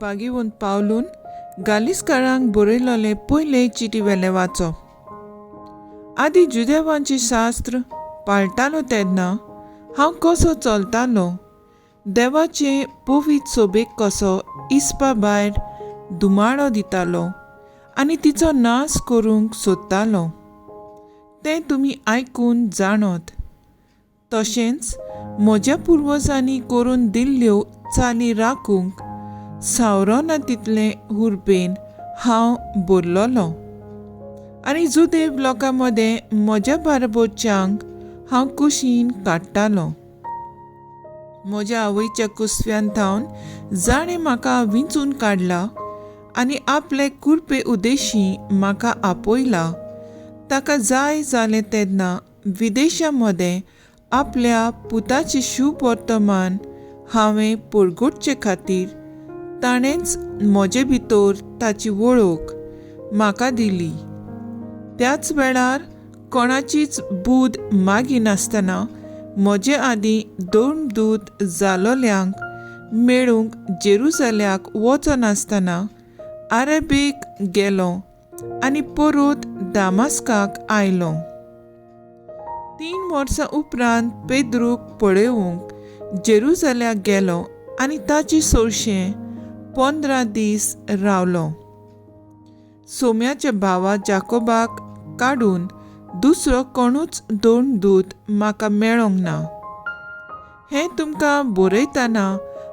बागीवंत पावलून गालिस्कारांक बरयलोले पयले चिटी वेले वाचप. आदी जुदेवांचें शास्त्र पाळटालो तेन्ना हांव कसो चलतालो, देवाचे पवित्र सोबेक कसो इस्पा भायर धुमाळो दितालो आनी तिचो नाश करूंक सोदतालो तें तुमी आयकून जाणत. तशेंच म्हज्या पुर्वजांनी करून दिल्ल्यो चाली राखूंक सावरोना तितले हुरपेन हांव बरलोलो आनी जुदेव लोकां मदें म्हज्या बाराबोरच्यांक हांव कुशीन काडटालो. म्हज्या आवयच्या कुसव्यान थावन जाणें म्हाका विंचून काडला आनी आपले कुरपे उद्देशी म्हाका आपयला, ताका जाय जालें तेन्ना विदेशां मदें आपल्या पुताचें शुभ वर्तमान हांवें परगटचे खातीर ताणेंच म्हजे भितर ताची वळख म्हाका दिली. त्याच वेळार कोणाचीच बूद मागिनासतना म्हजे आदीं दोन दूत जालोल्यांक मेळूंक जेरुजाल्याक वचनासतना अरेबीक गेलो आनी परत दामास्काक आयलो. 3 वर्सां उपरांत पेद्रूक पळोवंक जेरुजाल्याक गेलो आनी ताचे सोरशें 15 दीस रावलो. सोम्याच्या भावा जाकोबाक काडून दुसरो कोणूच दोन दूत म्हाका मेळोंक ना. हें तुमकां बरयतना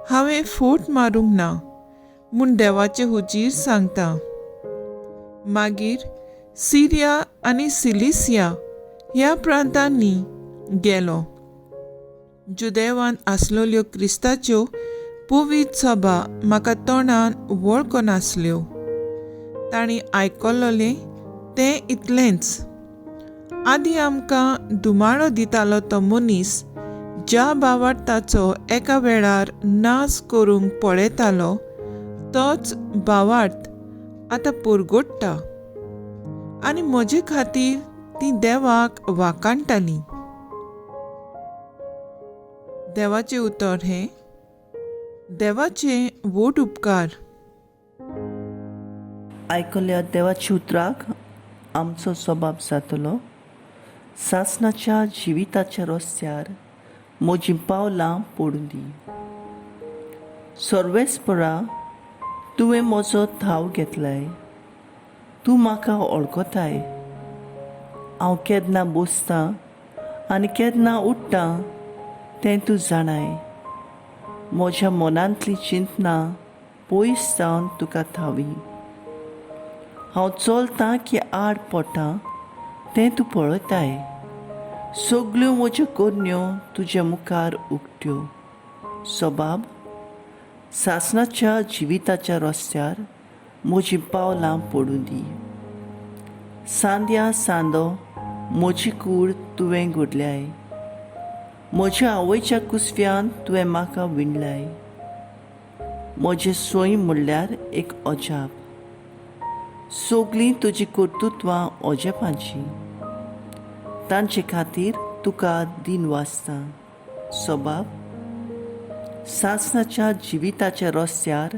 हांवें फोट मारूंक ना म्हूण देवाचे हुजीर सांगता. मागीर सिरिया आनी सिलिसिया ह्या प्रांतांनी गेलो. जुदेवान आसलेल्यो क्रिस्ताच्यो पवित्र सभा म्हाका तोंडान वळखनासल्यो. तांणी आयकलोलें तें इतलेंच. आदीं आमकां धुमाळो दितालो तो मनीस ज्या भावार्थाचो एका वेळार नाश करूंक पळयतालो तोच भावार्थ आतां परगट्टा आनी म्हजे खातीर ती देवाक वाखाणटाली. देवाचें उतर हें देवाचे व्हड उपकार. आयकल्या देवाच्या उतराक आमचो स्वभाव जातलो. सासणाच्या जिविताच्या रस्त्यार म्हजीं पावलां पडूं दी. सर्वेस्परा, तुवें म्हजो थाव घेतलाय, तूं म्हाका वळखताय. हांव केन्ना बसतां आनी केन्ना उठ्ठां तें तूं जाणाय. म्हज्या मनांतली चिंतना पयस जावन तुका थावी. हांव चलतां की आड पडटा तें तूं पळयताय. सगल्यो म्हज्यो करण्यो तुज्या मुखार उक्त्यो. सबाब, सासणाच्या जिविताच्या रस्त्यार म्हजीं पावलां पडूं दी. सांद्या सांदो म्हजी कूड तुवें घडल्याय. म्हज्या आवयच्या कुसव्यान तुवें म्हाका विणलाय. म्हजें सोय म्हणल्यार एक अजाप. सगलीं तुजी कर्तृत्वां अजापांचीं. तांचे खातीर तुका दिन वाचता. सबाब, सासणाच्या जिविताच्या रस्त्यार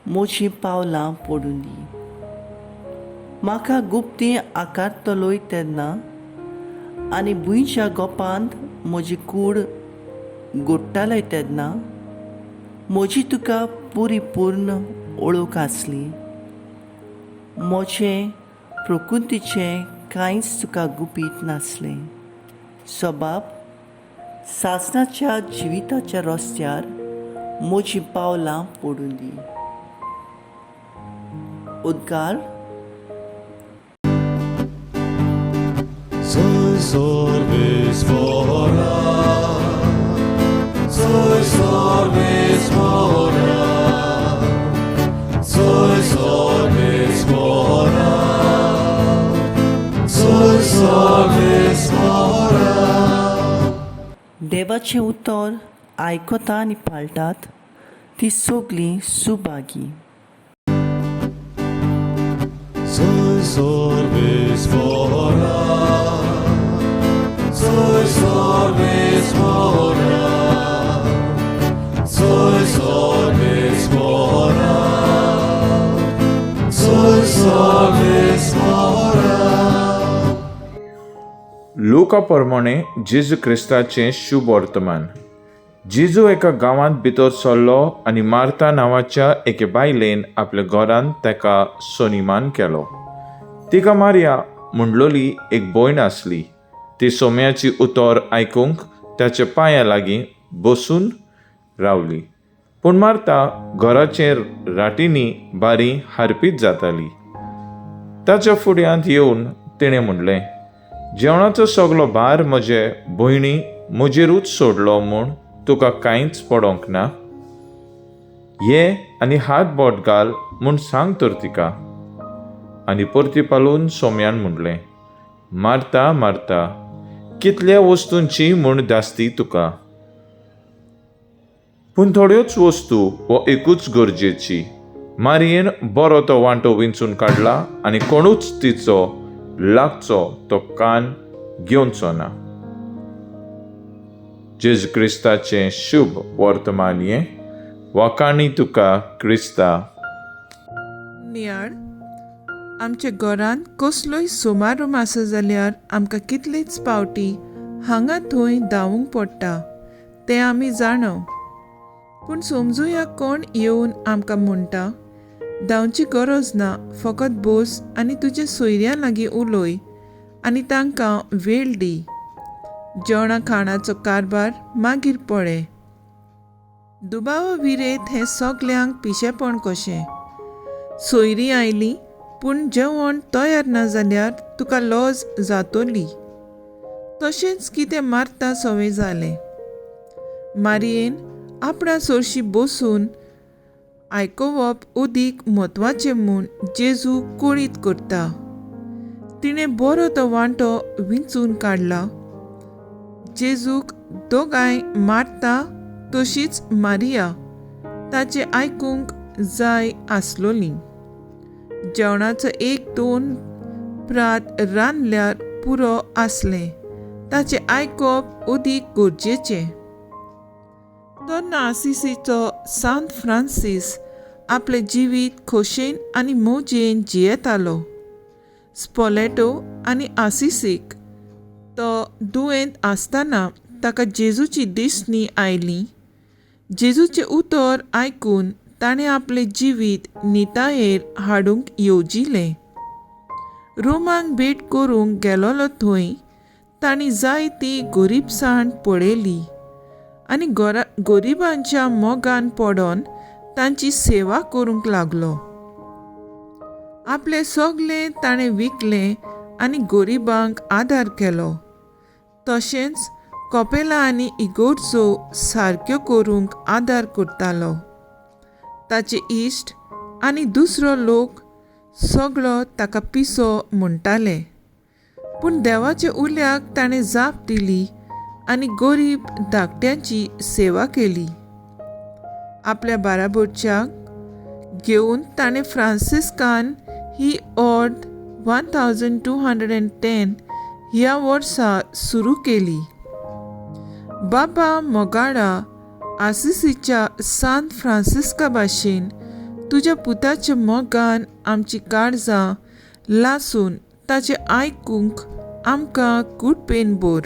म्हजीं पावलां पडूं दी. म्हाका गुप्ती आकारतलोय तेन्ना आनी भुंयच्या गोपांत म्हजी कूड गोडटालय तेन्ना म्हजी तुका परिपूर्ण वळख आसली. म्हजें प्रकृतीचें कांयच तुका गुपीत नासलें. सबाब, सासणाच्या जिविताच्या रस्त्यार म्हजीं पावलां पडूं दी. उद्गार. देवाचें उतर आयकता आनी पाळटात ती सगलीं सुभागी. Soy sorbis mora. लुका प्रमाणे जेजू क्रिस्ताचें शुभ वर्तमान. जेजू एका गांवांत भितर सरलो आनी मार्ता नांवाच्या एके बायलेन आपल्या घरांत ताका सनिमान केलो. तिका मारया म्हणलोली एक भयण आसली. ती सोम्याची उतर आयकूंक ताच्या पांया लागीं बसून रावली. पूण मार्ता घराचेर राटींनी बारी हारपीत जाताली. ताच्या फुड्यांत येवन तिणें म्हणलें, जेवणाचो सगलो भार म्हजे भयणी म्हजेरूच सोडलो म्हूण तुका कांयच पडोंक ना? ये आनी हात बोट घाल म्हूण सांग तर तिका. आनी परती पालून सोम्यान म्हणलें, मार्ता मार्ता, कितल्या वस्तूंची म्हूण धास्ती तुका, पूण थोड्योच वस्तू हो एकूच गरजेची. मारयेन बरो तो वांटो विंचून काडला आनी कोणूच तिचो लागचो तो कान घेवचो ना. जेजू क्रिस्ताचें शुभ वर्तमान हें. वाखाणी तुका क्रिस्ता. नियाळ आमच्या घरांत कसलोय सुमारूम आसा जाल्यार आमकां कितलेच पावटी हांगा थंय धांवूंक पडटा तें आमी जाणव. पूण समजुया कोण येवन आमकां म्हणटा, धांवची गरज ना, फकत बस आनी तुज्या सोयऱ्यां लागीं उलय आनी तांकां वेळ दी. जेवणा खाणाचो कारबार मागीर पळय. दुबाव विरेत हें सगल्यांक पिशेपण कशें. सोयरीं आयलीं पूण जेवण तयार ना जाल्यार तुका लज जातली. तशेंच कितें मारता सवय जालें. मारयेन आपणा सरशी बसून आयकोवप अदीक म्हत्वाचें म्हूण जेजू कळीत करता. तिणें बरो तो वांटो विंचून काडला. जेजूक दोगांय मारता तशीच मारिया ताचें आयकूंक जाय आसलोली. जेवणाचो एक दोन प्रात रांदल्यार पुरो आसलें. ताचें आयकप अदीक गरजेचें. तरना आसिसीचो सांत फ्रांसीस आपलें जिवीत खोशेन आनी मौजेन जियेतालो. स्पोलेटो आनी आसिसीक तो दुयेंत आसतना ताका जेजूची दिसणी आयली. जेजूचें उतर आयकून ताणें आपलें जिवीत नितायेर हाडूंक येवजिलें. रोमाक भेट करूंक गेलोलो थंय तांणी जायती गरिबसाण पळयली आनी गरिबांच्या मोगान पडोन तांची सेवा करूंक लागलो. आपलें सगलें ताणें विकलें आनी गरिबांक आदार केलो. तशेंच कपेलां आनी इगोर्जो सारक्यो करूंक आदार करतालो. ताचे इश्ट आनी दुसरो लोक सगळो ताका पिसो म्हणटाले. पूण देवाच्या उल्याक ताणें जाप दिली आनी गरीब धाकट्यांची सेवा केली. आपल्या बाराबोरच्याक घेवन ताणें फ्रांसिस्कान ही ऑर्द 1210 ह्या वर्सा सुरू केली. बाबा मोगाळा आसिसीच्या सांत फ्रांसिस्का भाशेन तुज्या पुताच्या मोगान आमची काळजां लासून ताचें आयकूंक आमकां कुटपेन भर.